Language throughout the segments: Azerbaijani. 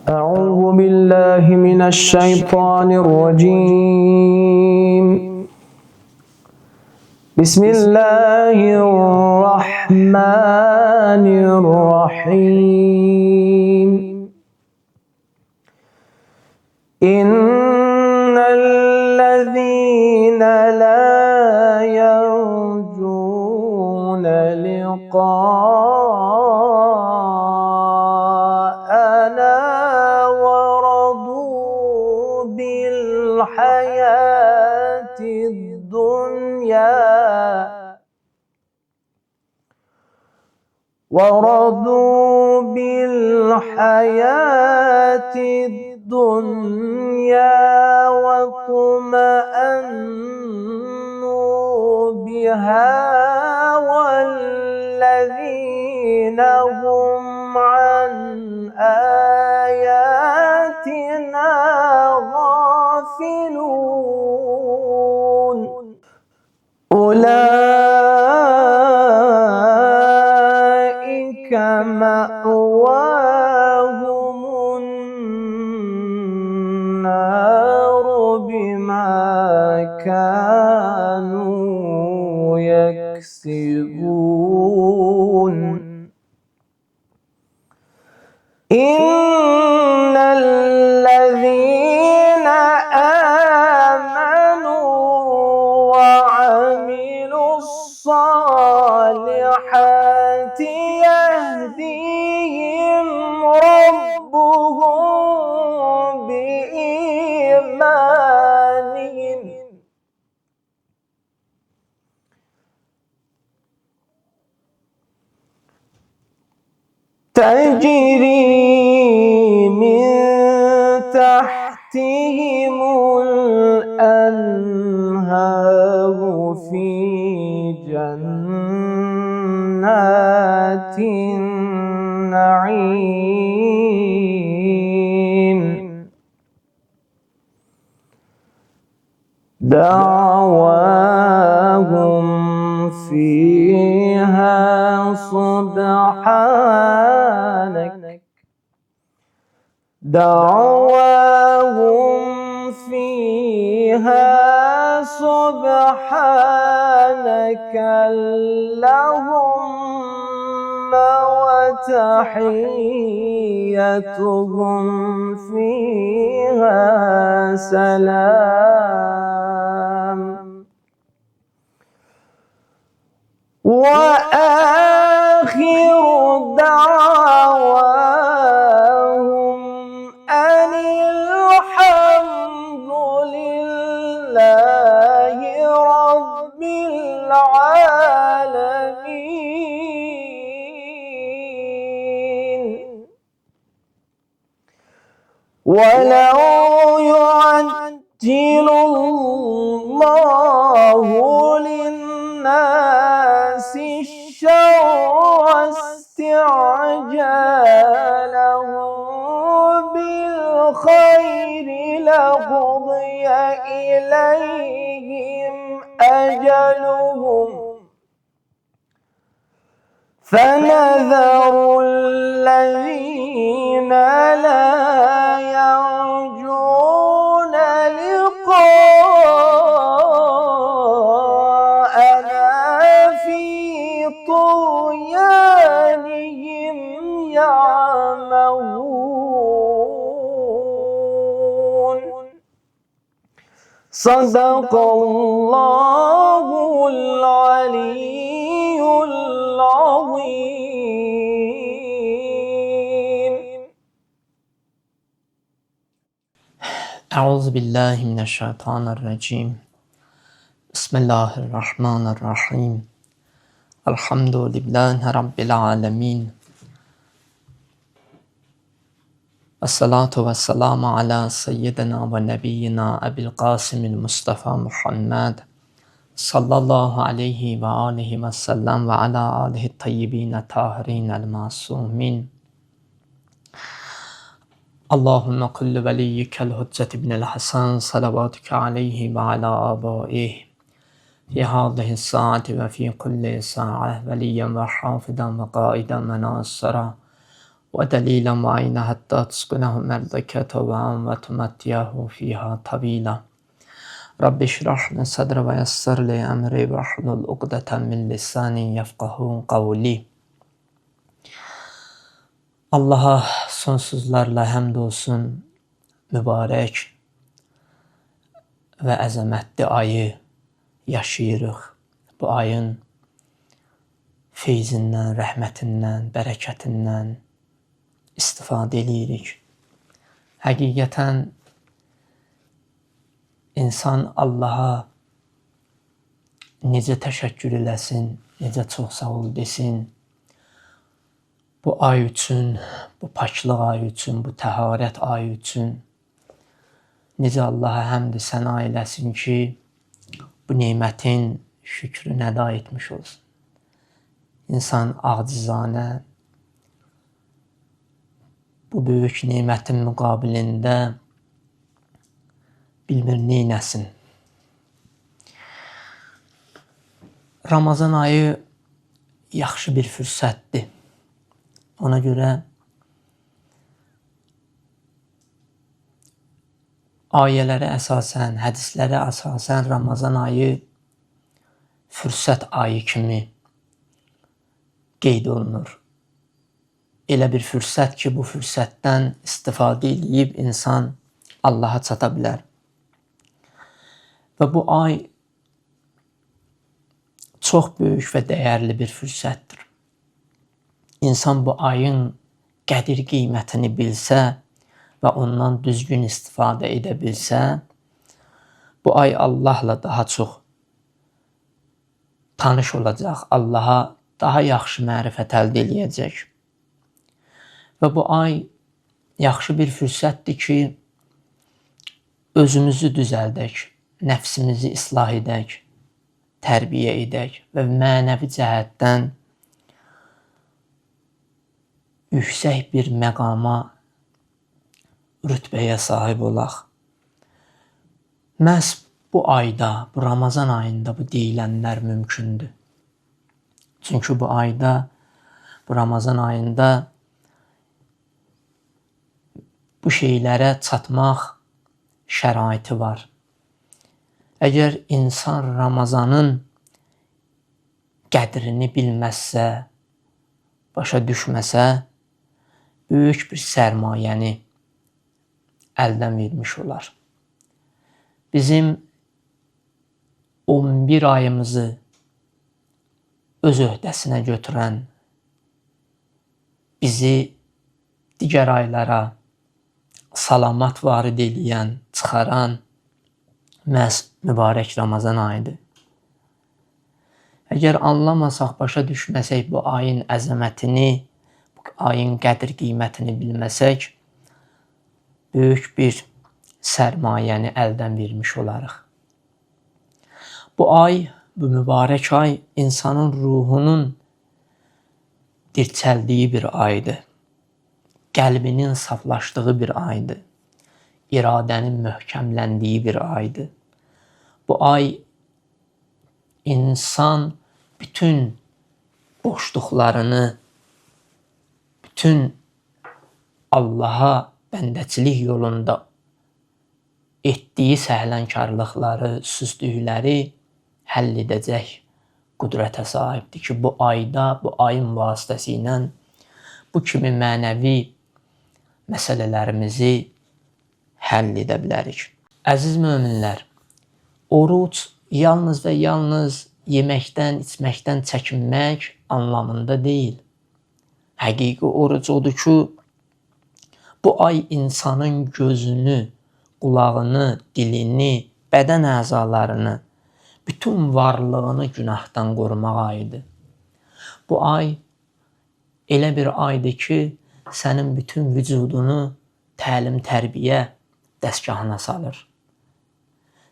أعوذ بالله من الشيطان الرجيم. بسم الله الرحمن الرحيم. إن الذين لا يرجون لقاءنا ورضوا بالحياة الدنيا ورضوا بالحياة الدنيا واطمأنوا بها والذين هم عن آياتنا غافلون. أولئك مأواهم النار بما كانوا يكسبون. إن الذين آمنوا وعملوا الصالحات يهديهم ربهم بإيمانهم تجري من تحتهم الأنهار في جنات النعيم. دعواهم فيها سبحانك دعواهم فيها سبحانك اللهم وتحيتهم فيها سلام. وآخر دعواهم أن الحمد لله رب العالمين. ولو يعجل الله للناس الشر استعجاله بالخير لقضي إليهم أجلهم فنذر الذين لا يرجون لقاءنا في طغيانهم يعمهون. صدق الله العلي العظيم. أعوذ بالله من الشيطان الرجيم. بسم الله الرحمن الرحيم. الحمد لله رب العالمين. الصلاة والسلام على سيدنا ونبينا أبي القاسم المصطفى محمد صلى الله عليه وآله وسلم وعلى آله الطيبين الطاهرين المعصومين. اللهم قل وليك الحجة بن الحسن صلواتك عليه وعلى آبائه في هذه الساعة وفي كل ساعة وليا وحافظا وقائدا وناصرا ودليلا وعينا حتى تسكنه أرضك طوعا وتمتعه فيها طويلا. رب اشرح لي صدري ويسر لي أمري واحلل عقدة من لساني يفقهوا قولي. Allah'a sonsuzlarla həmd olsun, mübarək və əzəmətli ayı yaşayırıq. Bu ayın feyzindən, rəhmətindən, bərəkətindən istifadə edirik. Həqiqətən insan Allaha necə təşəkkür eləsin, necə çox sağ ol desin. Bu ay üçün, bu paklıq ayı üçün, bu təharət ayı üçün necə Allaha həmd səna eləsin ki, bu nemətin şükrünü əda etmiş olsun. İnsan acizanə bu böyük nemətin müqabilində bilmir neynəsin. Ramazan ayı yaxşı bir fürsətdir. Ona görə ayələrə əsasən, hədislərə əsasən Ramazan ayı fürsət ayı kimi qeyd olunur. Elə bir fürsət ki, bu fürsətdən istifadə edib insan Allaha çata bilər. Və bu ay çox böyük və dəyərli bir fürsətdir. İnsan bu ayın qədir qiymətini bilsə və ondan düzgün istifadə edə bilsə, bu ay Allahla daha çox tanış olacaq, Allaha daha yaxşı mərifət əldə eləyəcək. Və bu ay yaxşı bir fürsətdir ki, özümüzü düzəldək, nəfsimizi islah edək, tərbiyə edək və mənəvi cəhətdən yüksək bir məqama, rütbəyə sahib olaq. Məhz bu ayda, bu Ramazan ayında bu deyilənlər mümkündür. Çünki bu ayda, bu Ramazan ayında bu şeylərə çatmaq şəraiti var. Əgər insan Ramazanın qədrini bilməzsə, başa düşməsə, böyük bir sərmayəni əldən vermiş olar. Bizim 11 ayımızı öz öhdəsinə götürən, bizi digər aylara salamat varid eləyən, çıxaran məhz mübarək Ramazan ayıdır. Əgər anlamasaq, başa düşməsək bu ayın əzəmətini, bu ayın qədir qiymətini bilməsək, böyük bir sərmayəni əldən vermiş olarıq. Bu ay, bu mübarək ay insanın ruhunun dirçəldiyi bir aydır. Qəlbinin saflaşdığı bir aydır. İradənin möhkəmləndiyi bir aydır. Bu ay insan bütün boşluqlarını, bütün Allaha bəndəçilik yolunda etdiyi səhlənkarlıqları, süstlükləri həll edəcək qüdrətə sahibdir ki, bu ayda, bu ayın vasitəsilə bu kimi mənəvi məsələlərimizi həll edə bilərik. Əziz möminlər, oruc yalnız və yalnız yeməkdən, içməkdən çəkinmək anlamında deyil. Həqiqi oruc odur ki, bu ay insanın gözünü, qulağını, dilini, bədən əzalarını, bütün varlığını günahdan qorumaq ayıdır. Bu ay elə bir aydır ki, sənin bütün vücudunu təlim tərbiyə dəstgahına salır.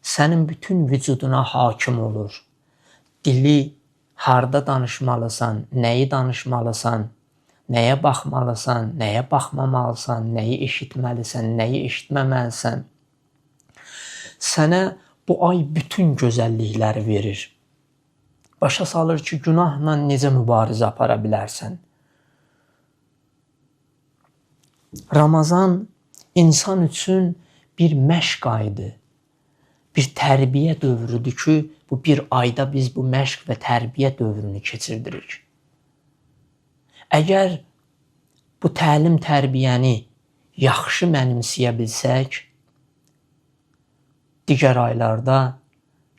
Sənin bütün vücuduna hakim olur. Dili harda danışmalısan, nəyi danışmalısan, nəyə baxmalısan, nəyə baxmamalısan, nəyi eşitməlisən, nəyi eşitməməlisən. Sənə bu ay bütün gözəllikləri verir. Başa salır ki, günahla necə mübarizə apara bilərsən. Ramazan insan üçün bir məşq ayıdır. Bir tərbiyə dövrüdür ki, bu bir ayda biz bu məşq və tərbiyə dövrünü keçirdirik. Əgər bu təlim tərbiyəni yaxşı mənimsəyə bilsək, digər aylarda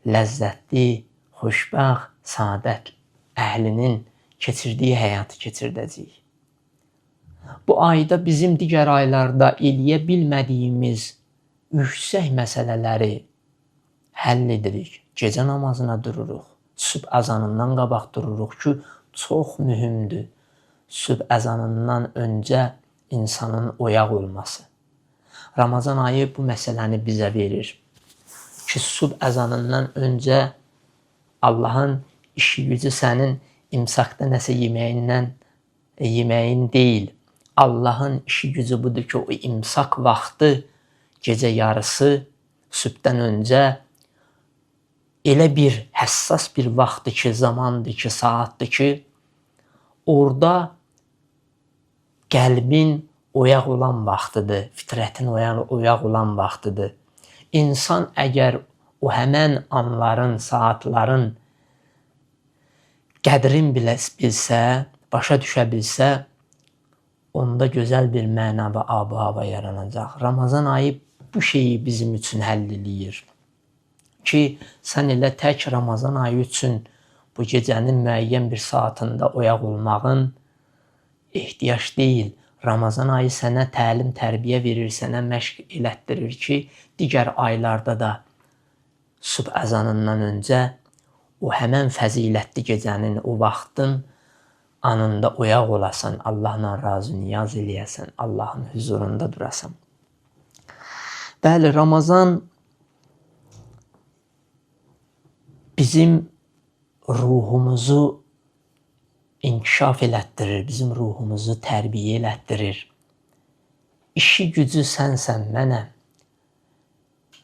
ləzzətli, xoşbəxt, səadət əhlinin keçirdiyi həyatı keçirdəcəyik. Bu ayda bizim digər aylarda eləyə bilmədiyimiz yüksək məsələləri həll edirik. Gecə namazına dururuq. Sübh əzanından qabaq dururuq ki, çox mühümdür. Sübh əzanından öncə insanın oyaq olması. Ramazan ayı bu məsələni bizə verir ki, sübh əzanından öncə Allahın işi gücü sənin imsakda nəsə yeməyin deyil. Allahın işi gücü budur ki, o imsak vaxtı gecə yarısı sübhdən öncə elə bir həssas bir vaxtdır ki, zamandır ki, saatdır ki, orada qəlbin oyaq olan vaxtıdır, fitrətin oyaq olan vaxtıdır. İnsan əgər o həmən anların, saatların qədrin bilsə, başa düşə bilsə, onda gözəl bir məna və ab-hava yaranacaq. Ramazan ayı bu şeyi bizim üçün həll eləyir. Ki, sən elə tək Ramazan ayı üçün bu gecənin müəyyən bir saatında oyaq olmağın ehtiyac deyil. Ramazan ayı sənə təlim, tərbiyə verir, sənə məşq elətdirir ki, digər aylarda da sübh əzanından öncə o həmən fəzilətli gecənin, o vaxtın anında oyaq olasan, Allahla razı niyaz eləyəsən, Allahın huzurunda durasan. Bəli, Ramazan bizim ruhumuzu inkişaf elətdirir, bizim ruhumuzu tərbiyə elətdirir. İşi gücü sənsən, mənəm.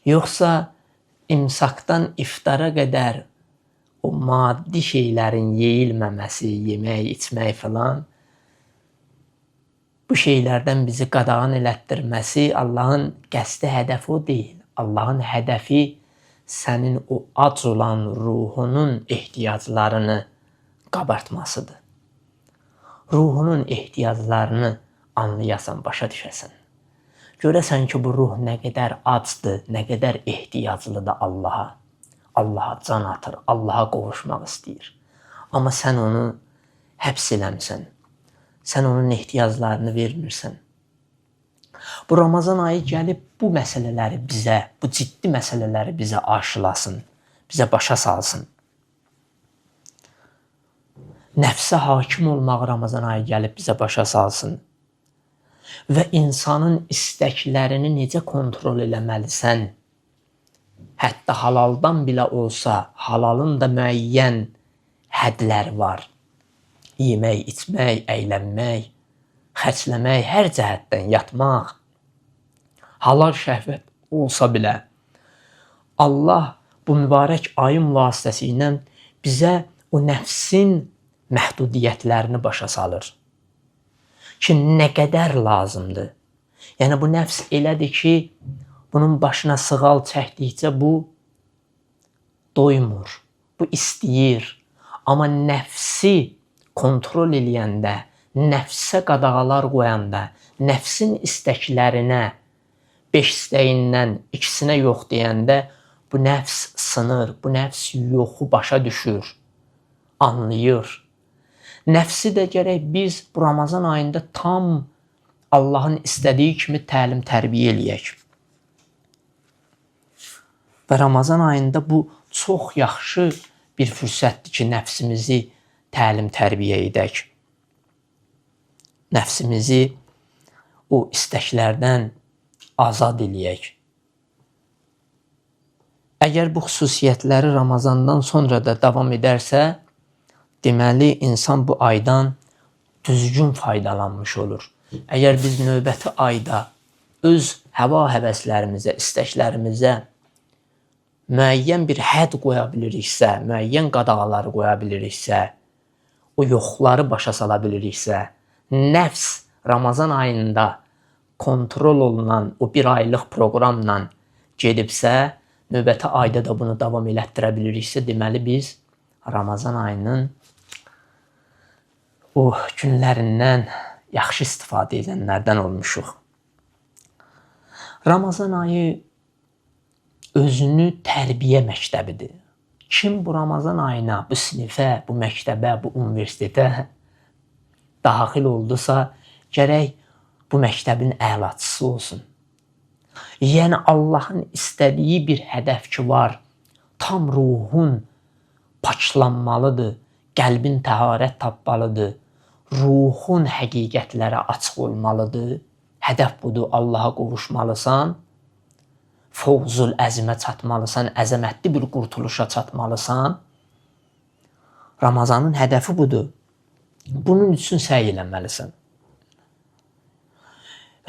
Yoxsa imsakdan iftara qədər o maddi şeylərin yeyilməməsi, yemək, içmək filan, bu şeylərdən bizi qadağan elətdirməsi Allahın qəsdi hədəfi o deyil. Allahın hədəfi sənin o ac olan ruhunun ehtiyaclarını qabartmasıdır. Ruhunun ehtiyaclarını anlayasan, başa düşəsən. Görəsən ki, bu ruh nə qədər acdır, nə qədər ehtiyaclıdır Allaha. Allaha can atır, Allaha qovuşmaq istəyir. Amma sən onu həbs eləmisən. Sən onun ehtiyaclarını vermirsən. Bu Ramazan ayı gəlib bu məsələləri bizə, bu ciddi məsələləri bizə aşılasın, bizə başa salsın. Nəfsə hakim olmaq Ramazan ayı gəlib bizə başa salsın. Və insanın istəklərini necə kontrol eləməlisən? Hətta halaldan belə olsa, halalın da müəyyən hədləri var. Yemək, içmək, əylənmək, xərcləmək, hər cəhətdən yatmaq, halal şəhvət olsa belə, Allah bu mübarək ayın vasitəsilə bizə o nəfsin məhdudiyyətlərini başa salır. Ki, nə qədər lazımdır. Yəni, bu nəfs elədir ki, bunun başına sığal çəkdikcə bu doymur, bu istəyir. Amma nəfsi kontrol eləyəndə, nəfsə qadağalar qoyanda, nəfsin istəklərinə 5 istəyindən ikisinə yox deyəndə bu nəfs sınır, bu nəfs yoxu başa düşür, anlayır. Nəfsi də gərək biz bu Ramazan ayında tam Allahın istədiyi kimi təlim tərbiyə eləyək. Və Ramazan ayında bu çox yaxşı bir fürsətdir ki, nəfsimizi təlim tərbiyə edək. Nəfsimizi o istəklərdən azad eləyək. Əgər bu xüsusiyyətləri Ramazandan sonra da davam edərsə, deməli insan bu aydan düzgün faydalanmış olur. Əgər biz növbəti ayda öz həva həvəslərimizə, istəklərimizə müəyyən bir hədd qoya biliriksə, müəyyən qadağaları qoya biliriksə, o yoxları başa sala biliriksə, nəfs Ramazan ayında kontrol olunan o bir aylıq proqramla gedibsə, növbəti ayda da bunu davam elətdirə biliriksə, deməli biz Ramazan ayının o günlərindən yaxşı istifadə edənlərdən olmuşuq. Ramazan ayı özünü tərbiyə məktəbidir. Kim bu Ramazan ayına, bu sinifə, bu məktəbə, bu universitetə daxil oldusa, gərək bu məktəbin əlaçısı olsun. Yəni Allahın istədiyi bir hədəf ki var, tam ruhun paklanmalıdır, qəlbin təharət tapmalıdır, ruhun həqiqətlərə açıq olmalıdır. Hədəf budur, Allaha qovuşmalısan, fovzul əzimə çatmalısan, əzəmətli bir qurtuluşa çatmalısan. Ramazanın hədəfi budur. Bunun üçün səy eləməlisən.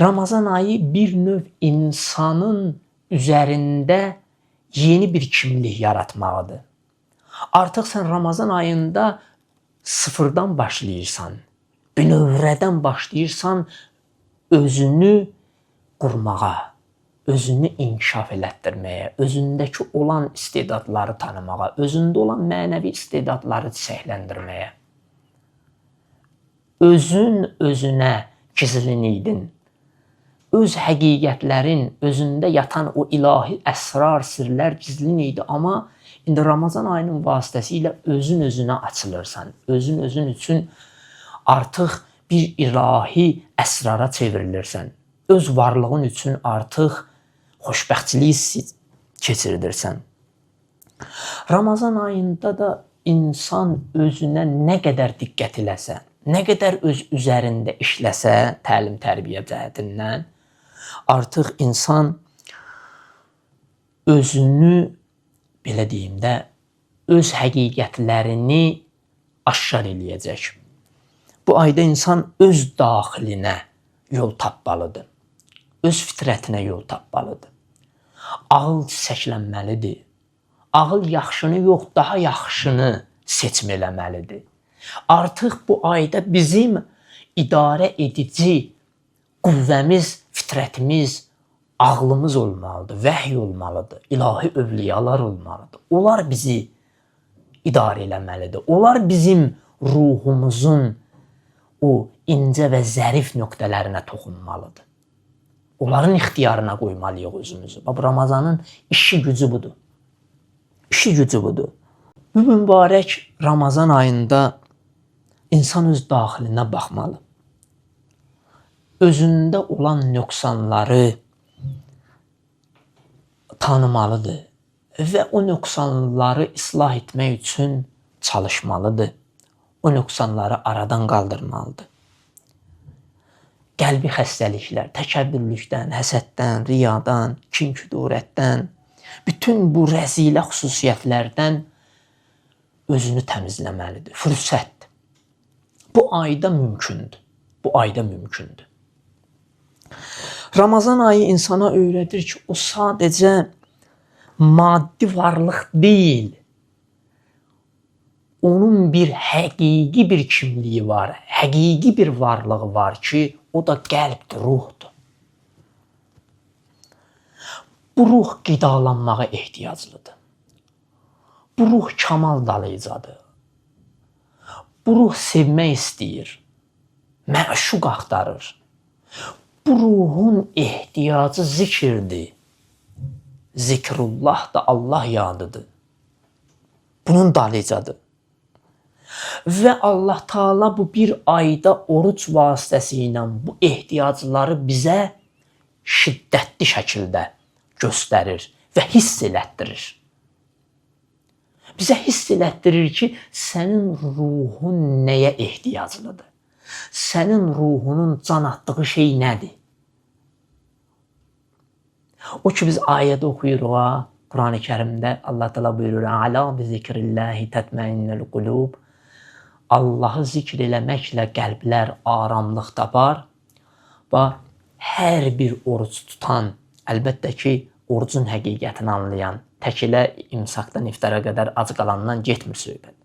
Ramazan ayı bir növ insanın üzərində yeni bir kimlik yaratmaqdır. Artıq sən Ramazan ayında sıfırdan başlayırsan, bünövrədən başlayırsan özünü qurmağa, özünü inkişaf elətdirməyə, özündəki olan istedadları tanımağa, özündə olan mənəvi istedadları çiçəkləndirməyə. Özün özünə gizlin idin. Öz həqiqətlərin, özündə yatan o ilahi əsrar, sirlər gizlin idi, amma indi Ramazan ayının vasitəsilə özün özünə açılırsan. Özün özün üçün artıq bir ilahi əsrara çevrilirsən. Öz varlığın üçün artıq xoşbəxtçilik hissi keçirdirsən. Ramazan ayında da insan özünə nə qədər diqqət eləsə, nə qədər öz üzərində işləsə, təlim tərbiyə cəhətindən, artıq insan özünü, belə deyim də, öz həqiqətlərini aşkar eləyəcək. Bu ayda insan öz daxilinə yol tapmalıdır. Öz fitrətinə yol tapmalıdır. Ağıl çiçəklənməlidir. Ağıl yaxşını yox, daha yaxşını seçim eləməlidir. Artıq bu ayda bizim idarə edici qüvvəmiz, fitrətimiz, ağlımız olmalıdır, vəhy olmalıdır, ilahi övliyalar olmalıdır. Onlar bizi idarə eləməlidir. Onlar bizim ruhumuzun o incə və zərif nöqtələrinə toxunmalıdır. Onların ixtiyarına qoymalıyıq özümüzü. Bax, Ramazanın işi gücü budur. İşi gücü budur. Bu mübarək Ramazan ayında insan öz daxilinə baxmalı. Özündə olan nöqsanları tanımalıdır və o nöqsanları islah etmək üçün çalışmalıdır. O nöqsanları aradan qaldırmalıdır. Qəlbi xəstəliklər, təkəbbürlükdən, həsəddən, riyadan, kin-küdurətdən, bütün bu rəzilə xüsusiyyətlərdən özünü təmizləməlidir. Fürsətdir. Bu ayda mümkündür. Bu ayda mümkündür. Ramazan ayı insana öyrədir ki, o sadəcə maddi varlıq deyil. Onun bir həqiqi bir kimliyi var, həqiqi bir varlığı var ki, o da qəlbdir, ruhdur. Bu ruh qidalanmağa ehtiyaclıdır. Bu ruh kamal dalıcadır. Bu ruh sevmək istəyir, məşuq axtarır. Bu ruhun ehtiyacı zikirdir. Zikrullah da Allah yadıdır. Bunun dalıcadır. Və Allah Taala bu bir ayda oruc vasitəsilə bu ehtiyacları bizə şiddətli şəkildə göstərir və hiss elətdirir. Bizə hiss elətdirir ki, sənin ruhun nəyə ehtiyaclıdır? Sənin ruhunun can atdığı şey nədir? O ki biz ayədə oxuyuruq ha, Qurani Kərimdə Allah Taala buyurur: "Əla bi zikrillahi tatmainnul qulub." Allahı zikr eləməklə qəlblər aramlıq tapar. Və hər bir oruc tutan, əlbəttə ki, orucun həqiqətini anlayan, tək elə imsakdan iftara qədər ac qalandan getmir söhbət.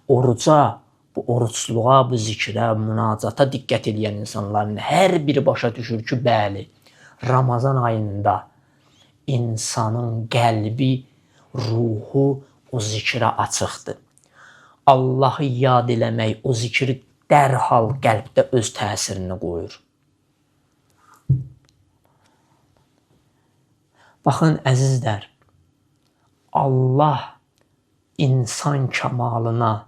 Oruca Bu orucluğa, bu zikrə, münacata diqqət edən insanların hər biri başa düşür ki, bəli, Ramazan ayında insanın qəlbi, ruhu o zikrə açıqdır. Allahı yad eləmək, o zikri dərhal qəlbdə öz təsirini qoyur. Baxın, əzizlər, Allah insan kamalına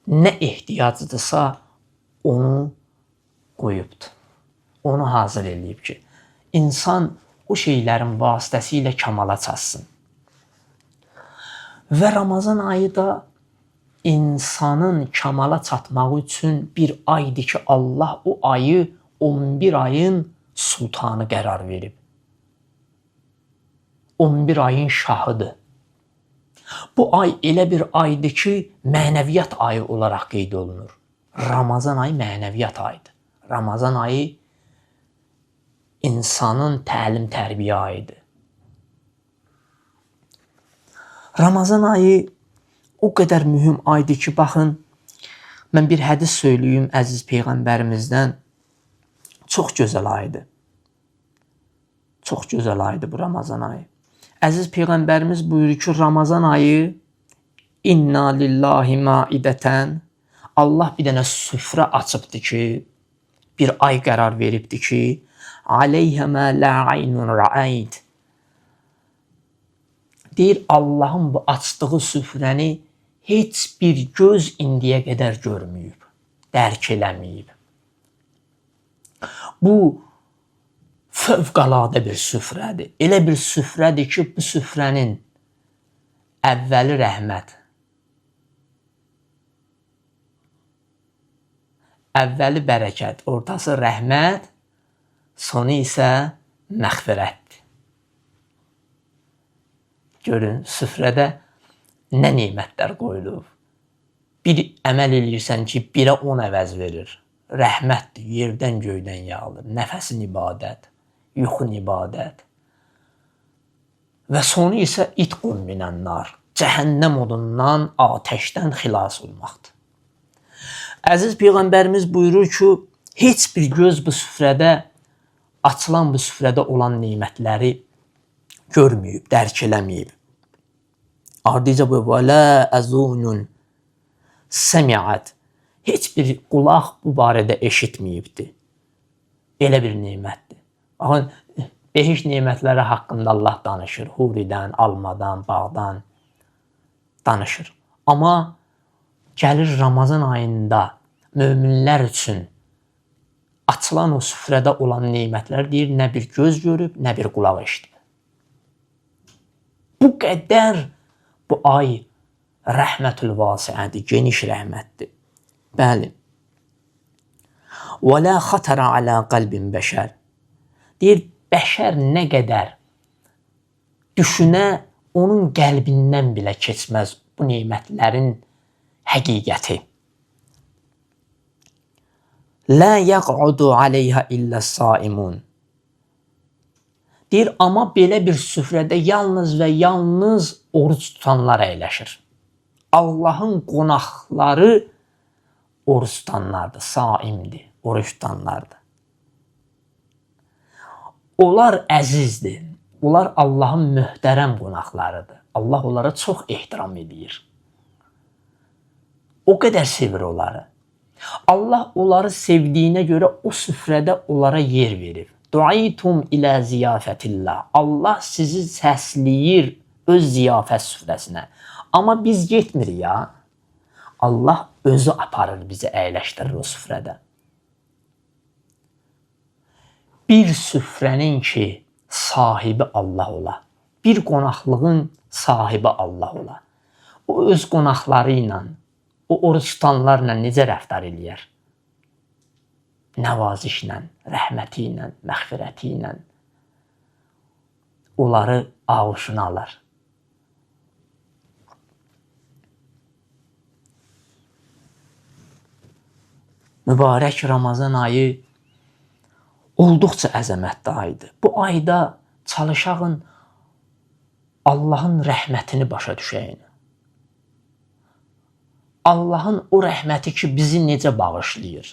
nə ehtiyacıdırsa onu qoyubdur. Onu hazır eləyib ki, insan o şeylərin vasitəsilə kamala çatsın. Və Ramazan ayı da insanın kamala çatmağı üçün bir aydır ki, Allah o ayı 11 ayın sultanı qərar verib. 11 ayın şahıdır. Bu ay elə bir aydır ki, mənəviyyat ayı olaraq qeyd olunur. Ramazan ayı mənəviyyat ayıdır. Ramazan ayı insanın təlim-tərbiyə ayıdır. Ramazan ayı o qədər mühüm aydır ki, baxın, mən bir hədis söyləyim əziz Peyğəmbərimizdən. Çox gözəl aydır. Çox gözəl aydır bu Ramazan ayı. Əziz Peyğəmbərimiz buyurur ki, Ramazan ayı inna lillahi maidətən, Allah bir dənə süfrə açıbdır ki, bir ay qərar veribdir ki, aleyhə mə la aynun ra'ayt. Deyir, Allahın bu açdığı süfrəni heç bir göz indiyə qədər görməyib, dərk eləməyib. Bu fövqəladə bir süfrədir. Elə bir süfrədir ki, bu süfrənin əvvəli rəhmət, əvvəli bərəkət, ortası rəhmət, sonu isə məğfirətdir. Görün, süfrədə nə nemətlər qoyulub. Bir əməl eləyirsən ki, 1-ə 10 əvəz verir. Rəhmətdir, yerdən göydən yağılır. Nəfəsin ibadət, yuxun ibadət. Və sonu isə itqun minənnar, cəhənnəm odundan, atəşdən xilas olmaqdır. Əziz Peyğəmbərimiz buyurur ki, heç bir göz bu süfrədə, açılan bu süfrədə olan nemətləri görməyib, dərk eləməyib. Ardıca bu, və lə əzunun səmiət. Heç bir qulaq bu barədə eşitməyibdir. Elə bir nemətdir. Baxın, behiş nemətləri haqqında Allah danışır. Huridən, almadan, bağdan danışır. Amma gəlir Ramazan ayında möminlər üçün açılan o süfrədə olan nemətlər deyir, nə bir göz görüb, nə bir qulaq eşidib. Bu qədər bu ay rəhmətül vasiədir, geniş rəhmətdir. Bəli. Və la xatara alə qalbin bəşər. Deyir, bəşər nə qədər düşünə, onun qəlbindən belə keçməz bu nemətlərin həqiqəti. La yaq'udu aleyha illə saimun. Deyir, amma belə bir süfrədə yalnız və yalnız oruc tutanlar əyləşir. Allahın qonaqları oruc tutanlardır, saimdir, oruc tutanlardır. Onlar əzizdir, onlar Allahın möhtərəm qonaqlarıdır. Allah onlara çox ehtiram edir. O qədər sevir onları. Allah onları sevdiyinə görə o süfrədə onlara yer verib. Duaytum ilə ziyafətillah. Allah sizi səsləyir öz ziyafət süfrəsinə. Amma biz getmirik ya. Allah özü aparır bizi, əyləşdirir o süfrədə. Bir süfrənin ki sahibi Allah ola. Bir qonaqlığın sahibi Allah ola. O öz qonaqları ilə, o oruc tutanlarla necə rəftar eləyər? Nəvazişlə, rəhməti ilə, məğfirəti ilə onları ağuşuna alar. Mübarək Ramazan ayı olduqca əzəmətli aydır. Bu ayda çalışağın Allahın rəhmətini başa düşəyin. Allahın o rəhməti ki, bizi necə bağışlayır.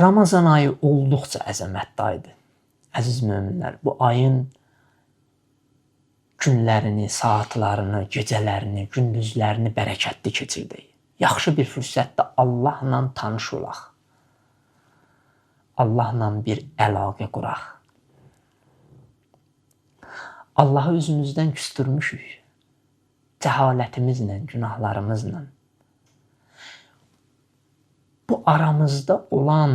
Ramazan ayı olduqca əzəmətli aydır. Əziz möminlər, bu ayın günlərini, saatlarını, gecələrini, gündüzlərini bərəkətli keçirdik. Yaxşı bir fürsətdə Allahla tanış olaq. Allahla bir əlaqə quraq. Allahı özümüzdən küstürmüşük. Cəhalətimizlə, günahlarımızla. Bu aramızda olan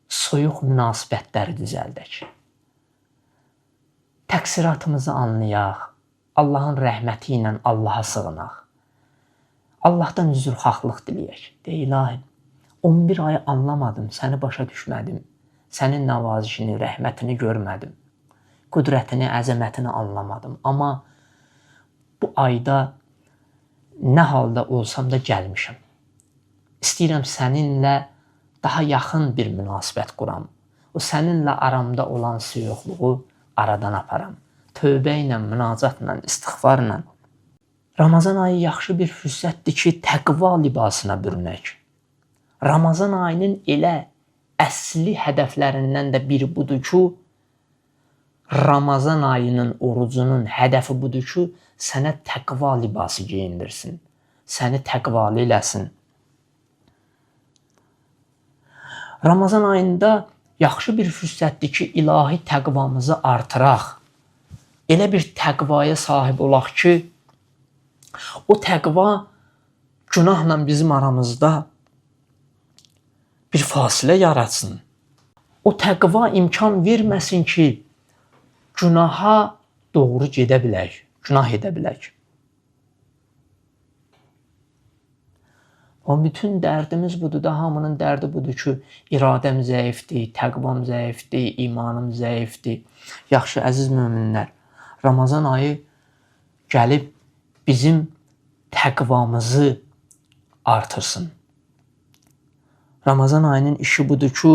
soyuq münasibətləri düzəldək. Təqsiratımızı anlayaq. Allahın rəhməti ilə Allaha sığınaq. Allahdan üzrxahlıq diləyək. De ilahi, 11 ayı anlamadım, səni başa düşmədim. Sənin nəvazişini, rəhmətini görmədim. Qüdrətini, əzəmətini anlamadım. Amma bu ayda nə halda olsam da gəlmişəm. İstəyirəm səninlə daha yaxın bir münasibət quram. O səninlə aramda olan soyuqluğu aradan aparam. Tövbə ilə, münacatla, istiğfarla. Ramazan ayı yaxşı bir fürsətdir ki, təqva libasına bürünək. Ramazan ayının elə əsli hədəflərindən də biri budur ki, Ramazan ayının orucunun hədəfi budur ki, sənə təqva libası geyindirsin, səni təqvalı eləsin. Ramazan ayında yaxşı bir fürsətdir ki, ilahi təqvamızı artıraq. Elə bir təqvaya sahib olaq ki, o təqva günahla bizim aramızda bir fasilə yaratsın. O təqva imkan verməsin ki, günaha doğru gedə bilək, günah edə bilək. O bütün dərdimiz budur da, hamının dərdi budur ki, iradəm zəifdir, təqvam zəifdir, imanım zəifdir. Yaxşı, əziz möminlər, Ramazan ayı gəlib bizim təqvamızı artırsın. Ramazan ayının işi budur ki,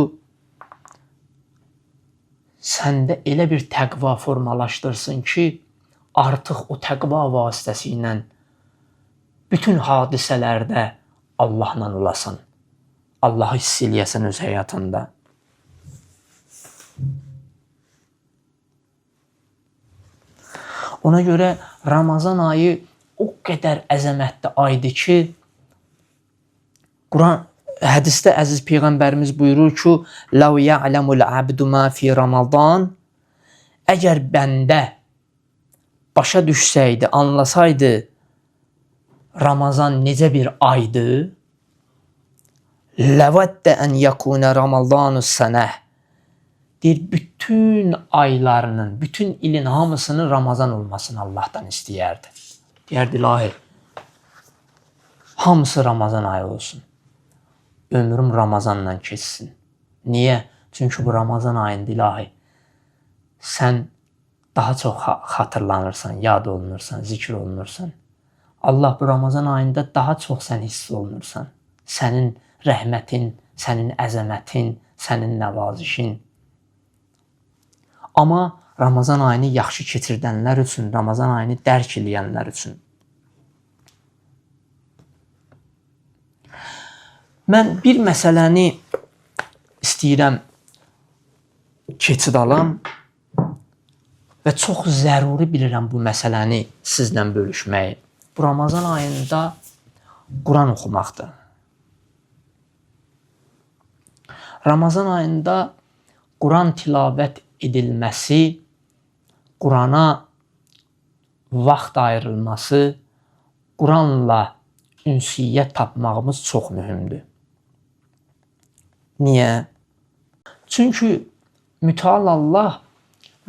səndə elə bir təqva formalaşdırsın ki, artıq o təqva vasitəsilə bütün hadisələrdə Allahla olasan. Allahı hiss eləyəsən öz həyatında. Ona görə Ramazan ayı o qədər əzəmətli aydır ki, Quran hədisdə əziz Peyğəmbərimiz buyurur ki, "Ləv ya'lemul abdu ma fi Ramazan" Əgər bəndə başa düşsəydi, anlasaydı Ramazan necə bir aydır? Ləvəddə ən yəkunə Ramazanu sənəh. Deyir, bütün aylarının, bütün ilin hamısının Ramazan olmasını Allahdan istəyərdi. Deyərdi, ilahi, hamısı Ramazan ayı olsun. Ömrüm Ramazanla keçsin. Niyə? Çünki bu Ramazan ayında ilahi, sən daha çox xatırlanırsan, yad olunursan, zikr olunursan. Allah bu Ramazan ayında daha çox sən hiss olunursan. Sənin rəhmətin, sənin əzəmətin, sənin nəvazişin. Amma Ramazan ayını yaxşı keçirdənlər üçün, Ramazan ayını dərk eləyənlər üçün. Mən bir məsələni istəyirəm keçid alam və çox zəruri bilirəm bu məsələni sizlə bölüşməyi. Bu Ramazan ayında Quran oxumaqdır. Ramazan ayında Quran tilavət edilməsi, Qurana vaxt ayrılması, Quranla ünsiyyət tapmağımız çox mühümdür. Niyə? Çünki Mütəal Allah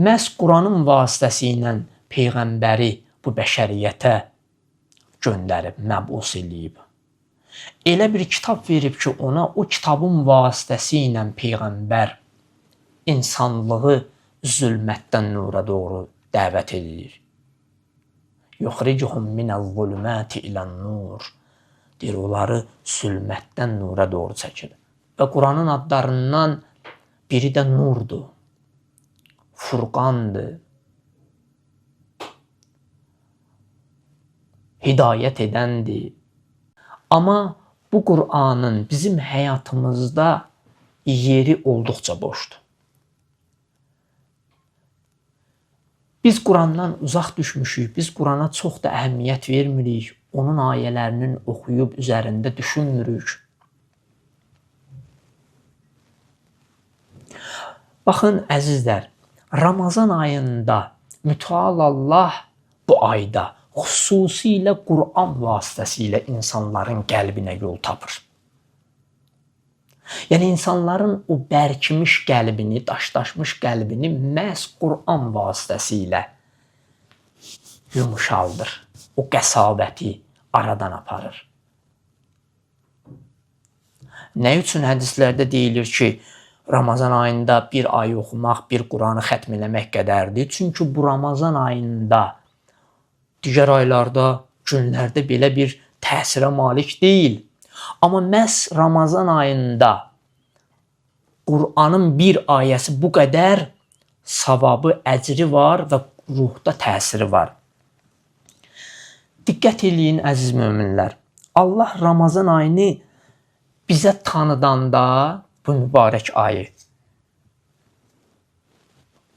məhz Quranın vasitəsi ilə Peyğəmbəri bu bəşəriyyətə göndərib, məbus eləyib. Elə bir kitab verib ki, ona o kitabın vasitəsi ilə Peyğəmbər insanlığı zülmətdən nura doğru dəvət edir. Yuxricuhum minəz-zulümati ilən-nur. Deyir, onları zülmətdən nura doğru çəkir. Və Quranın adlarından biri də nurdur. Furqandır. Hidayət edəndir. Amma Bu Qur'anın bizim həyatımızda yeri olduqca boşdur. Biz Qurandan uzaq düşmüşük, biz Qurana çox da əhəmiyyət vermirik, onun ayələrinin oxuyub üzərində düşünmürük. Baxın əzizlər, Ramazan ayında mütəal Allah bu ayda xüsusilə Quran vasitəsilə insanların qəlbinə yol tapır. Yəni insanların o bərkimiş qəlbini, daşdaşmış qəlbini məhz Quran vasitəsilə yumuşaldır. O qəsavəti aradan aparır. Nə üçün hədislərdə deyilir ki, Ramazan ayında bir ay oxumaq, bir Quranı xətm eləmək qədərdir? Çünki bu Ramazan ayında digər aylarda, günlərdə belə bir təsirə malik deyil. Amma məhz Ramazan ayında Qur'anın bir ayəsi bu qədər savabı, əcri var və ruhda təsiri var. Diqqət eləyin əziz möminlər. Allah Ramazan ayını bizə tanıdanda bu mübarək ayı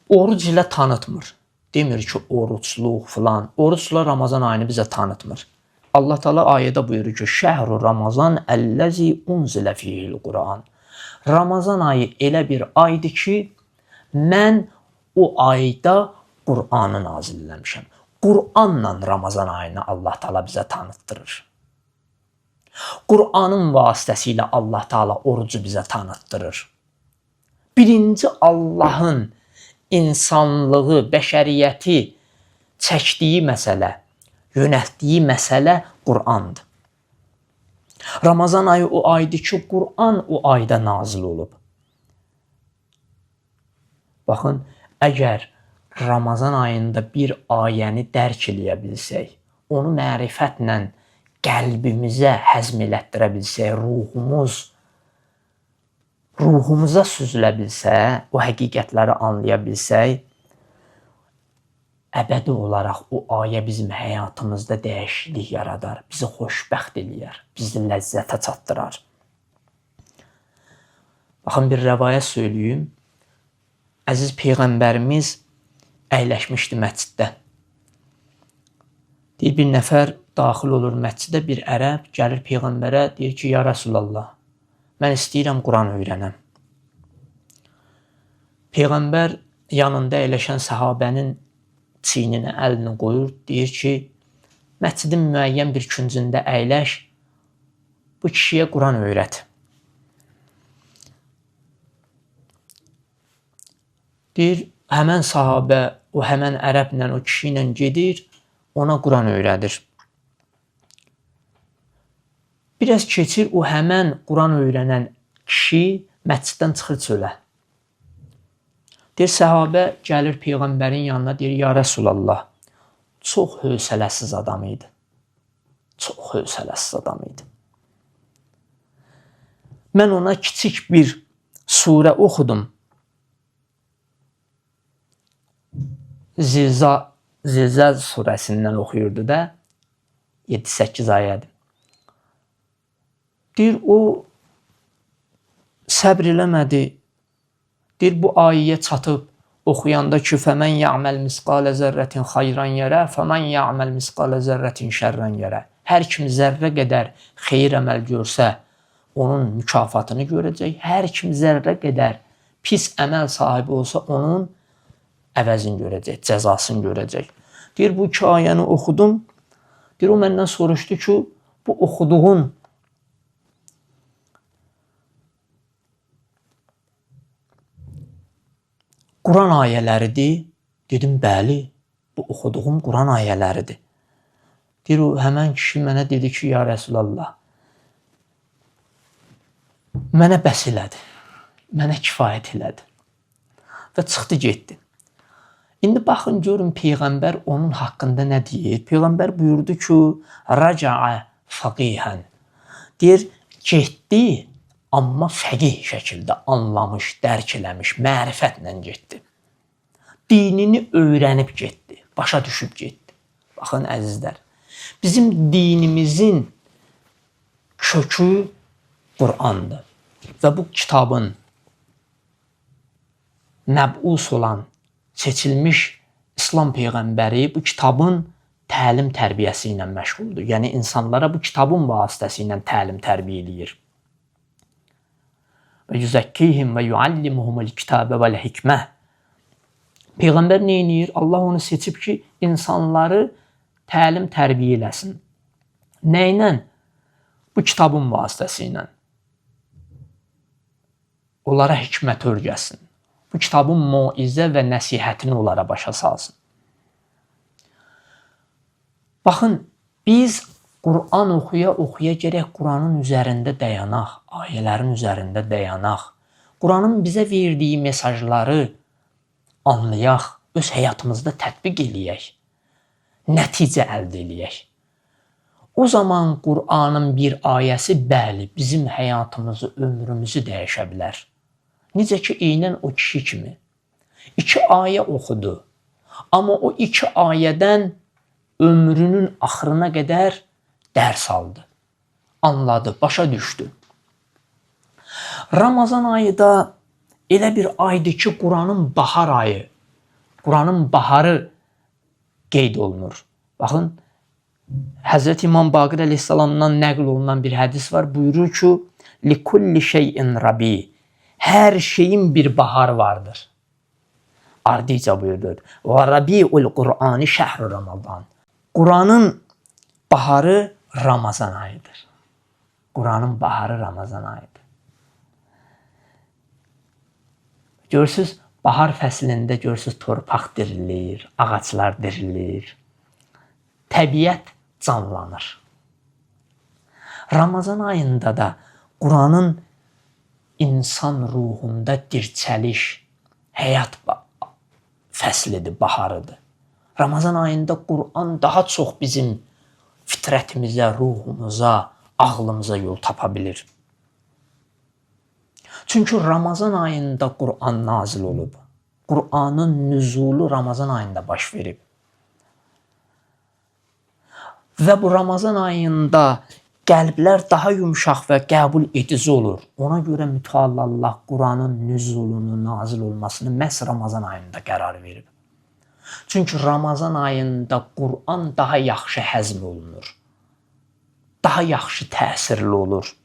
oruc ilə tanıtmır. Demir ki, orucluq filan. Orucla Ramazan ayını bizə tanıtmır. Allah Teala ayədə buyurur ki, Şəhru Ramazan əlləzi unzilə fihil Quran. Ramazan ayı elə bir aydır ki, mən o ayda Qur'anı nazil eləmişəm. Qur'anla Ramazan ayını Allah Teala bizə tanıtdırır. Qur'anın vasitəsilə Allah Teala orucu bizə tanıtdırır. Birinci Allahın insanlığı, bəşəriyyəti çəkdiyi məsələ, yönəltdiyi məsələ Qur'andır. Ramazan ayı o aydır ki, Qur'an o ayda nazil olub. Baxın, əgər Ramazan ayında bir ayəni dərk eləyə bilsək, onu mərifətlə qəlbimizə həzm elətdirə bilsək, ruhumuza süzülə bilsə, o həqiqətləri anlaya bilsək, əbədi olaraq o ayə bizim həyatımızda dəyişiklik yaradar, bizi xoşbəxt eləyər, bizi ləzzətə çatdırar. Baxın, bir rəvayət söyləyim. Əziz Peyğəmbərimiz əyləşmişdi məsciddə. Deyir, bir nəfər daxil olur məscidə, bir ərəb gəlir Peyğəmbərə, deyir ki, ya Rəsulallah, mən istəyirəm Quran öyrənəm. Peyğəmbər yanında əyləşən səhabənin çiyninə əlini qoyur, deyir ki, məscidin müəyyən bir küncündə əyləş, bu kişiyə Quran öyrət. Deyir, həmən sahabə, o həmən ərəblə, o kişi ilə gedir, ona Quran öyrədir. Biraz keçir, o həmən Quran öyrənən kişi məsciddən çıxır çölə. Deyir, səhabə gəlir Peyğəmbərin yanına, deyir, ya Rəsulallah, çox hövsələsiz adam idi. Çox hövsələsiz adam idi. Mən ona kiçik bir surə oxudum. Zilzal surəsindən oxuyurdu da, 7-8 ayədir. Deyir, o səbr eləmədi. Deyir, bu ayəyə çatıb oxuyanda ki, fəmən ya'məl misqalə zərrətin xayran yerə, fəmən ya'məl misqalə zərrətin şərrən yerə. Hər kim zərrə qədər xeyir əməl görsə, onun mükafatını görəcək. Hər kim zərrə qədər pis əməl sahibi olsa, onun əvəzini görəcək, cəzasını görəcək. Deyir, bu iki ayəni oxudum. Deyir, o məndən soruşdu ki, bu oxuduğun Quran ayələridir. Dedim, bəli, bu oxuduğum Quran ayələridir. Deyir, o həmən kişi mənə dedi ki, ya Rəsulallah, mənə bəs elədi, mənə kifayət elədi və çıxdı getdi. İndi baxın, görün Peyğəmbər onun haqqında nə deyir? Peyğəmbər buyurdu ki, raca'a faqihən. Deyir, getdi, amma fəqih şəkildə anlamış, dərk eləmiş, mərifətlə getdi. Dinini öyrənib getdi, başa düşüb getdi. Baxın əzizlər, bizim dinimizin kökü Qur'andır. Və bu kitabın məbus olan, seçilmiş İslam peyğəmbəri bu kitabın təlim tərbiyəsi ilə məşğuldur. Yəni insanlara bu kitabın vasitəsi ilə təlim tərbiyə eləyir. Və yüzəkkihim və yuallimuhumul kitabə vəl hikmə. Peyğəmbər nə edir? Allah onu seçib ki, insanları təlim tərbiyə eləsin. Nə ilə? Bu kitabın vasitəsi ilə. Onlara hikmət öyrətsin. Bu kitabın moizə və nəsihətini onlara başa salsın. Baxın, biz Quran oxuya-oxuya gərək Quranın üzərində dayanaq, ayələrin üzərində dayanaq. Quranın bizə verdiyi mesajları anlayaq, öz həyatımızda tətbiq eləyək, nəticə əldə eləyək. O zaman Quranın bir ayəsi bəli, bizim həyatımızı, ömrümüzü dəyişə bilər. Necə ki, eynən o kişi kimi. 2 ayə oxudu. Amma o 2 ayədən ömrünün axırına qədər dərs aldı. Anladı, başa düşdü. Ramazan ayı da elə bir aydır ki, Quranın bahar ayı, Quranın baharı qeyd olunur. Baxın, Həzrət İmam Baqir əleyhissalamdan nəql olunan bir hədis var. Buyurur ki, "Likulli şeyin rabi." Hər şeyin bir baharı vardır. Ardıca buyurur. Və rabiul Qur'ani şəhru Ramazan. Quranın baharı Ramazan ayıdır. Quranın baharı Ramazan ayıdır. Görürsüz, bahar fəslində görürsüz torpaq dirilir, ağaclar dirilir. Təbiət canlanır. Ramazan ayında da Quranın insan ruhunda dirçəliş, həyat fəslidir, baharıdır. Ramazan ayında Quran daha çox bizim fitrətimizə, ruhumuza, ağlımıza yol tapa bilir. Çünki Ramazan ayında Quran nazil olub. Quranın nüzulu Ramazan ayında baş verib. Və bu Ramazan ayında qəlblər daha yumşaq və qəbul edici olur. Ona görə mütəalli Allah Quranın nüzulunu, nazil olmasını məhz Ramazan ayında qərar verib. Çünki Ramazan ayında Quran daha yaxşı həzm olunur. Daha yaxşı təsirli olur.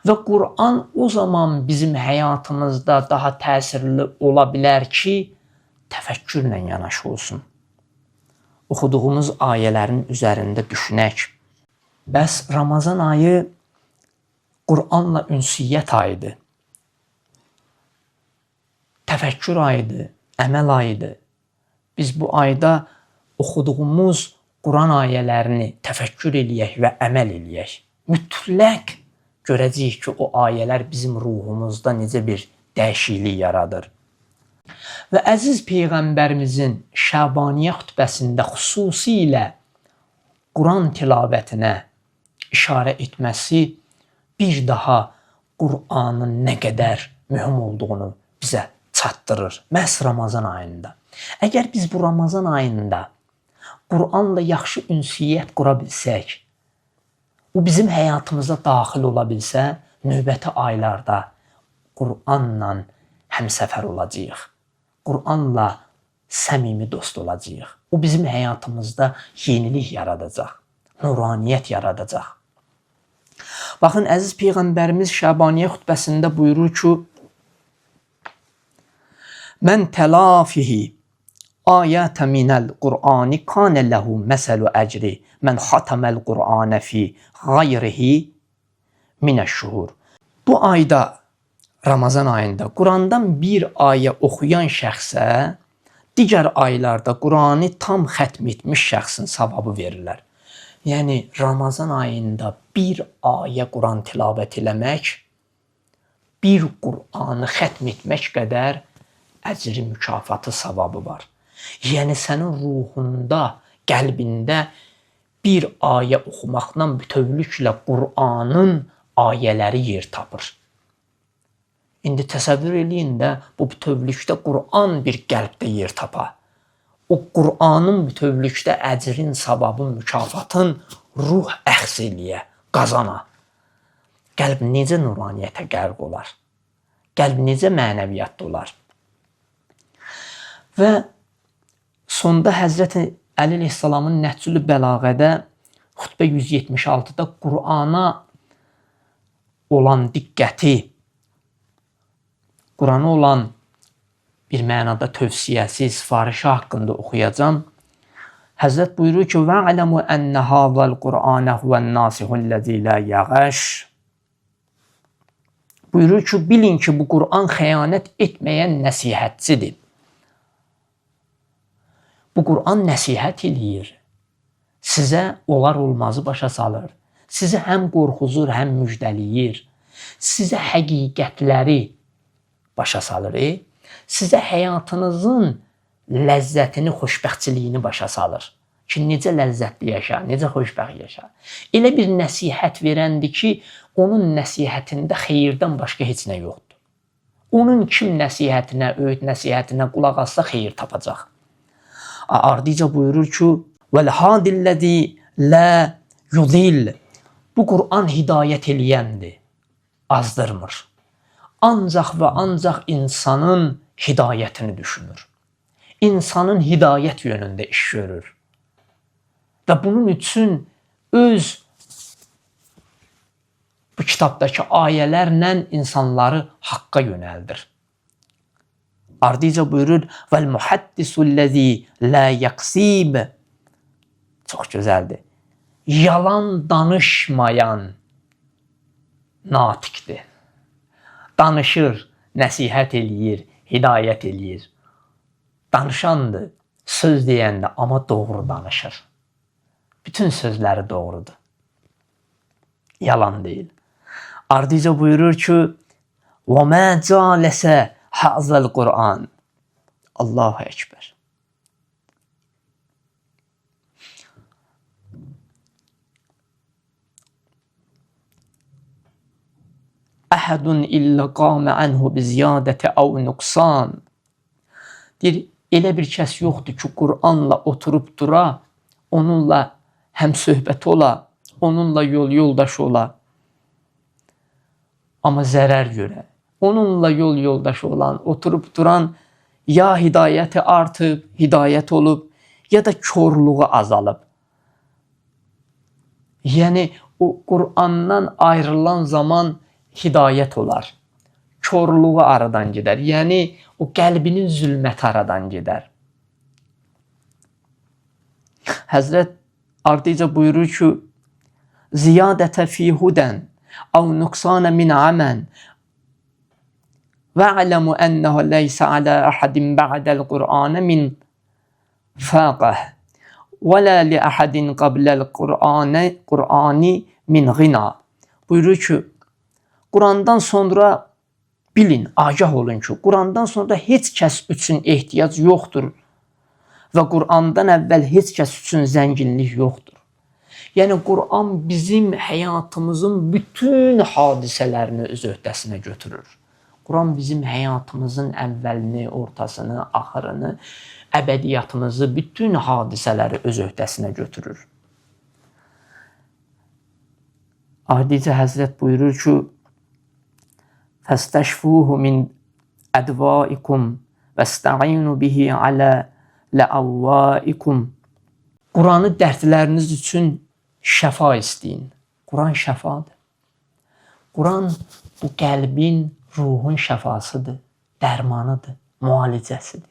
Və Quran o zaman bizim həyatımızda daha təsirli ola bilər ki, təfəkkürlə yanaşı olsun. Oxuduğumuz ayələrin üzərində düşünək. Bəs Ramazan ayı Quranla ünsiyyət ayıdır. Təfəkkür ayıdır, əməl ayıdır. Biz bu ayda oxuduğumuz Quran ayələrini təfəkkür eləyək və əməl eləyək. Mütləq görəcəyik ki, o ayələr bizim ruhumuzda necə bir dəyişiklik yaradır. Və əziz Peyğəmbərimizin Şəbaniyə xutbəsində xüsusilə Quran tilavətinə işarə etməsi bir daha Qur'anın nə qədər mühüm olduğunu bizə çatdırır. Məhz Ramazan ayında. Əgər biz bu Ramazan ayında Qur'anla yaxşı ünsiyyət qura bilsək, o bizim həyatımıza daxil ola bilsə, növbəti aylarda Qur'anla həmsəfər olacağıq. Qur'anla səmimi dost olacağıq. O bizim həyatımızda yenilik yaradacaq, nuraniyyət yaradacaq. Baxın, əziz Peyğəmbərimiz Şəbaniyə xutbəsində buyurur ki, Mən telafihi ayətə minəl Qur'ani kanə ləhu məsəlu əcri mən xatəməl Qur'anə fi qayrihi minəş-şuhur. Bu ayda, Ramazan ayında Qurandan bir ayə oxuyan şəxsə digər aylarda Quranı tam xətm etmiş şəxsin savabı verirlər. Yəni Ramazan ayında bir ayə Quran tilavət eləmək, bir Qur'anı xətm etmək qədər əcri, mükafatı, savabı var. Yəni sənin ruhunda, qəlbində bir ayə oxumaqla bütövlüklə Qur'anın ayələri yer tapır. İndi təsəvvür eləyin də bu bütövlükdə Qur'an bir qəlbdə yer tapa. O Qur'anın bütövlükdə əcrin, savabın, mükafatın ruh əxz eləyə, qazana. Qəlb necə nuraniyyətə qərq olar? Qəlb necə mənəviyyatda olar? Və sonda Həzrəti Əli əleyhissalamın Nəhcül Bəlağədə xütbə 176-da Qurana olan diqqəti, Qurana olan bir mənada tövsiyəsi, sifarişi haqqında oxuyacam. Həzrət buyurur ki: "Ve'lemu enne hazal Qur'ane huven-nasihu'l-lezî la yağış." Buyurur ki, bilin ki, bu Qur'an xəyanət etməyən nəsihətçidir. Bu Qur'an nəsihət eləyir. Sizə olar olmazı başa salır. Sizi həm qorxuzur, həm müjdələyir. Sizə həqiqətləri başa salır. Sizə həyatınızın ləzzətini, xoşbəxtçiliyini başa salır. Ki, necə ləzzətli yaşa, necə xoşbəxt yaşa. Elə bir nəsihət verəndir ki, onun nəsihətində xeyirdən başqa heç nə yoxdur. Onun kim nəsihətinə, öyüd nəsihətinə qulaq assa xeyir tapacaq. Ardıca buyurur ki, "Vel-hadillezî la yudil." Bu Qur'an hidayət eləyəndir, azdırmır. Ancaq və ancaq insanın hidayətini düşünür. İnsanın hidayət yönündə iş görür. Və bunun üçün öz bu kitabdakı ayələrlə insanları haqqa yönəldir. Ardıca buyurur: "Vel muhaddisu'l-lezî la yaksib." Çox gözəldir. Yalan danışmayan natiqdir. Danışır, nəsihət eləyir, hidayət eləyir. Danışandır, söz deyəndir, amma doğru danışır. Bütün sözləri doğrudur. Yalan deyil. Ardıca buyurur ki: "Və mə cələsə hazal Qur'an." Allahu Ekber. Əhədun illə qamə anhu bi ziyadəti əv nuqsan. Deyir, elə bir kəs yoxdur ki, Qur'anla oturub dura, onunla həm söhbət ola, onunla yol yoldaş ola, amma zərər görə. Onunla yol yoldaşı olan, oturub duran ya hidayəti artıb, hidayət olub, ya da korluğu azalıb. Yəni, o Qur'andan ayrılan zaman hidayət olar. Korluğu aradan gedər. Yəni, o qəlbinin zülməti aradan gedər. Həzrət ardıca buyurur ki, "Ziyadətə fi hudən əv nuqsanə min amən ve'lemu ennehu leysə alə əhədin ba'dəl Qur'anə min faqəh və la li əhədin qabləl Qur'ani min ğina." Buyurur ki, Qurandan sonra bilin, agah olun ki, Qurandan sonra heç kəs üçün ehtiyac yoxdur və Qurandan əvvəl heç kəs üçün zənginlik yoxdur. Yəni, Quran bizim həyatımızın bütün hadisələrini öz öhdəsinə götürür. Quran bizim həyatımızın əvvəlini, ortasını, axırını, əbədiyyatımızı, bütün hadisələri öz öhdəsinə götürür. Ardıca Həzrət buyurur ki, "Fəstəşfuhu min ədvaikum vəstəinu bihi alə ləavvaikum." Quranı dərdləriniz üçün şəfa istəyin. Quran şəfadır. Quran bu qəlbin, ruhun şəfasıdır, dərmanıdır, müalicəsidir.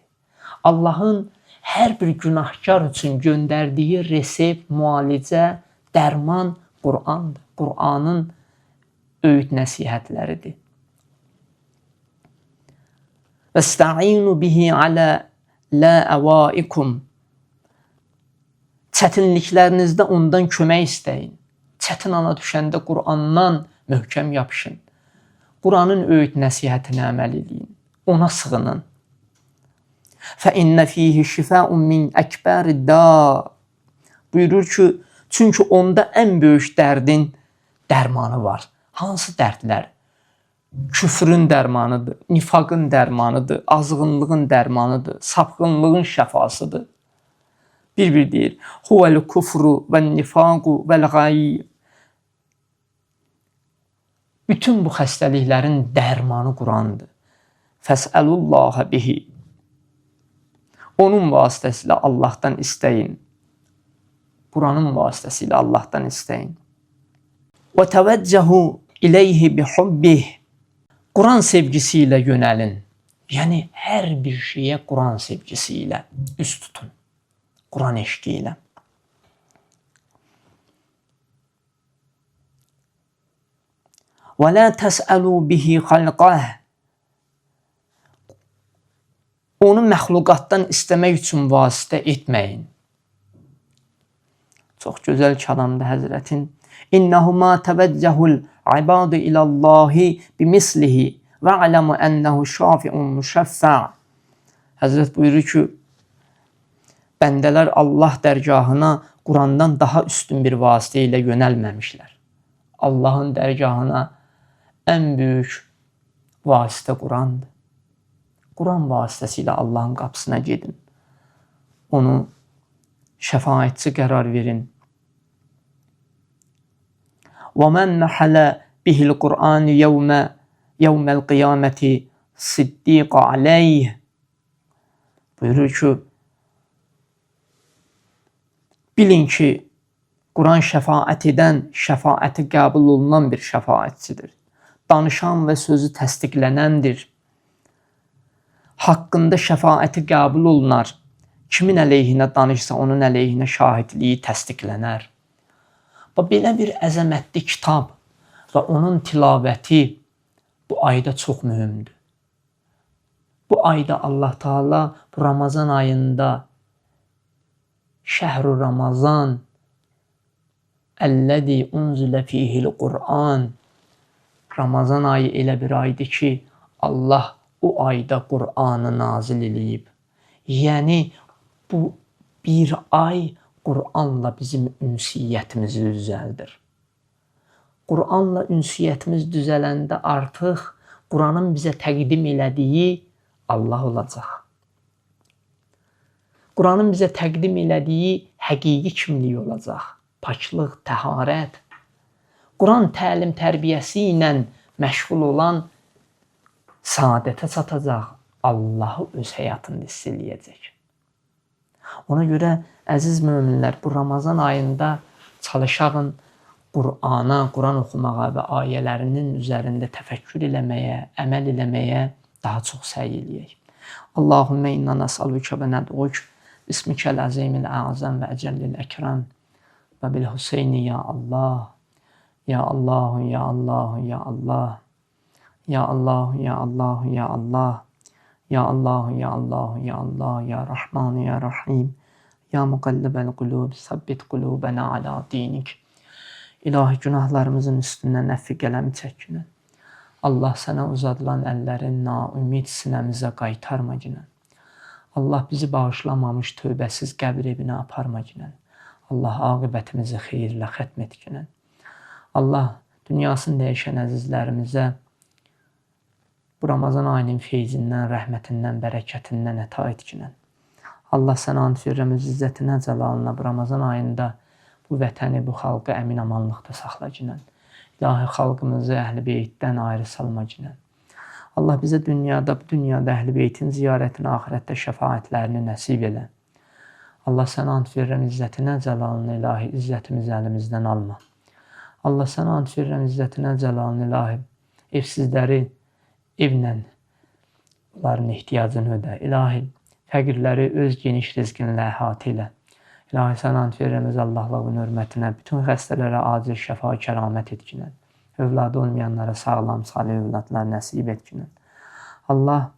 Allahın hər bir günahkar üçün göndərdiyi resept, müalicə, dərman Qurandır. Quranın öyüd nəsihətləridir. Vəstəinu bihi alə ləəvaikum. Çətinliklərinizdə ondan kömək istəyin. Çətin ana düşəndə Qurandan möhkəm yapışın. Quranın öyüd nəsihətinə əməl eləyin. Ona sığının. Fə innə fihi şifəun min əkbəri da. Buyurur ki, çünki onda ən böyük dərdin dərmanı var. Hansı dərdlər? Küfrün dərmanıdır, nifaqın dərmanıdır, azğınlığın dərmanıdır, sapqınlığın şəfasıdır. Bir-bir deyir. Huvel kufru ve nifaqu vel gayy. Bütün bu xəstəliklərin dərmanı Qurandır. Fəsəlullaha bihi. Onun vasitəsilə Allahdan istəyin. Quranın vasitəsilə Allahdan istəyin. Və təvəccəhu ileyhi bihubbih. Quran sevgisi ilə yönəlin. Yəni hər bir şeyə Quran sevgisi ilə üst tutun. Quran eşqi ilə. Və la təsəlu bihi xalqah. Onu məxluqatdan istəmək üçün vasitə etməyin. Çox gözəl kəlamdır Həzrətin. İnnehu ma təvəccəhul ibadu ilallahi bimislihi və ələmu ənəhu şafi'un müşəffə. Həzrət buyurur ki, bəndələr Allah dərgahına Qurandan daha üstün bir vasitə ilə yönəlməmişlər. Allahın dərgahına ən böyük vasitə Qurandır. Quran vasitəsilə Allahın qapısına gedin. Onu şəfaətçi qərar verin. وَمَنْ مَحَلَ بِهِ الْقُرْآنِ يَوْمَ الْقِيَامَةِ صِدِّيقَ عَلَيْهِ. Buyurur ki, bilin ki, Quran şəfaət edən, şəfaəti qəbul olunan bir şəfaətçidir. Danışan və sözü təsdiqlənəndir. Haqqında şəfaəti qəbul olunar. Kimin əleyhinə danışsa, onun əleyhinə şahidliyi təsdiqlənər. Və belə bir əzəmətli kitab və onun tilavəti bu ayda çox mühümdür. Bu ayda Allah Teala bu Ramazan ayında Şəhru Ramazan əlləzi unzilə fihil Qur'an. Ramazan ayı elə bir aydır ki, Allah o ayda Qur'anı nazil eləyib. Yəni bu bir ay Qur'anla bizim ünsiyyətimizi düzəldir. Qur'anla ünsiyyətimiz düzələndə artıq Qur'anın bizə təqdim elədiyi Allah olacaq. Qur'anın bizə təqdim elədiyi həqiqi kimliyi olacaq. Paklıq, təharət. Quran təlim tərbiyəsi ilə məşğul olan saadətə çatacaq, Allahı öz həyatında hiss eləyəcək. Ona görə əziz möminlər, bu Ramazan ayında çalışağın Qur'ana, Quran oxumağa və ayələrinin üzərində təfəkkür eləməyə, əməl eləməyə daha çox səy eləyək. Allahümme inna nəsəluke və nəd'uk bismikəl əzimil əzəm və əcəllil əkrəm və bil Hüseyni ya Allah, ya Allah, ya Allah, ya Allah, ya Allah, ya Allah, ya Allah, ya Allah, ya Allah, ya Allah, ya Rahman, ya Rahim, ya müqallibəl qulub, səbbit qulubana ala dinik. İlahi günahlarımızın üstündən əfvi qələmi çəkinən. Allah sənə uzadılan əllərin naümid sinəmizə qaytarma ginən. Allah bizi bağışlamamış tövbəsiz qəbir evinə aparma ginən. Allah aqibətimizi xeyirlə xətm et ginən. Allah dünyasını dəyişən əzizlərimizə bu Ramazan ayının feyzindən, rəhmətindən, bərəkətindən əta et ginən. Allah sənə ant verirəm öz izzətinə, cəlalına bu Ramazan ayında bu vətəni, bu xalqı əmin amanlıqda saxla ginən. İlahi xalqımızı Əhl-i Beytdən ayrı salma ginən. Allah bizə dünyada, bu dünyada Əhl-i Beytin ziyarətini, axirətdə şəfaətlərini nəsib elə. Allah sənə ant verirəm izzətinə, cəlalına, ilahi izzətimizi əlimizdən alma. Allah sənə ant verirəm izzətinə, cəlalına, ilahi evsizləri evlə onların ehtiyacını ödə. İlahi fəqirləri öz geniş rizqinlə əhatə elə. İlahi sənə ant verirəm öz Allahlığın hörmətinə, bütün xəstələrə acil şəfa kəramət etkinən. Övladı olmayanlara sağlam, salih övladlar nəsib etkinən. Allah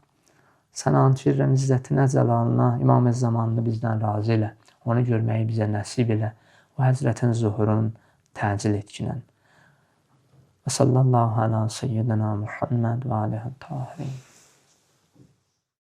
sənə ant verirəm izzətinə, cəlalına, İmam-ı zamanını bizdən razı elə. Onu görməyi bizə nəsib elə. O Həzrətin zuhurun təcil etkinən. Və sallallahu ala seyyidina Muhammed və alihi tahirin.